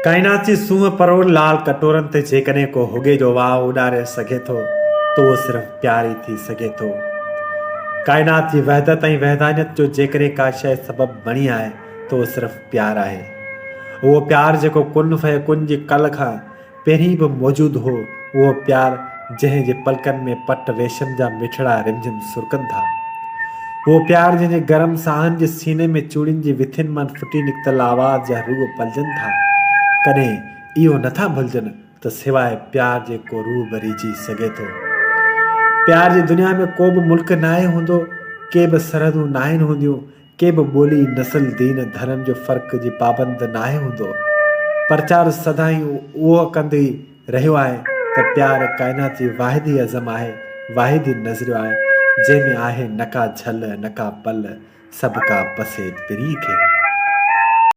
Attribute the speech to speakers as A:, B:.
A: ڪائنات جي سونهن پروڙ لال ڪٽورن تي جيڪڏهن ڪو هڳي جو واء اڏاري سگهي ٿو ته اهو صرف پيار ئي ٿي سگهي ٿو. ڪائنات جي وحدت ۽ وحدانيت جو جيڪڏهن ڪا شيء سبب بڻي آهي ته اهو صرف پيار آهي. اهو پيار جيڪو ڪن فيڪون جي ڪل کان پهرين به موجود هو، اهو پيار جنهن جي پلڪن ۾ پٽ ريشم جا مٺڙا رمجھم سرڪن ٿا. اهو پيار جنهن جي گرم ساهن جي سيني ۾ چوڙين جي وٿين مان ڦٽي نڪتل آواز جا روح پلجن ٿا. ڪڏهن اهو نه ٿا ڀلجن ته سواء پيار جي ڪو روح به ريجهي سگهي ٿو. پيار جي دنيا ۾ ڪو به ملڪ ناهي هوندو، ڪي به سرحدون ناهن هونديون، ڪي به ٻولي، نسل، دين، ڌرم جو فرق جي پابند ناهي هوندو. پرچار سدائين اهو ڪندي رهيو آهي ته پيار ڪائنات جي واحد ئي عزم آهي، واحد ئي نظريو آهي، جنهن ۾ آهي نه ڪا جهل نه ڪا پل، سڀ ڪا پسي پرينء کي.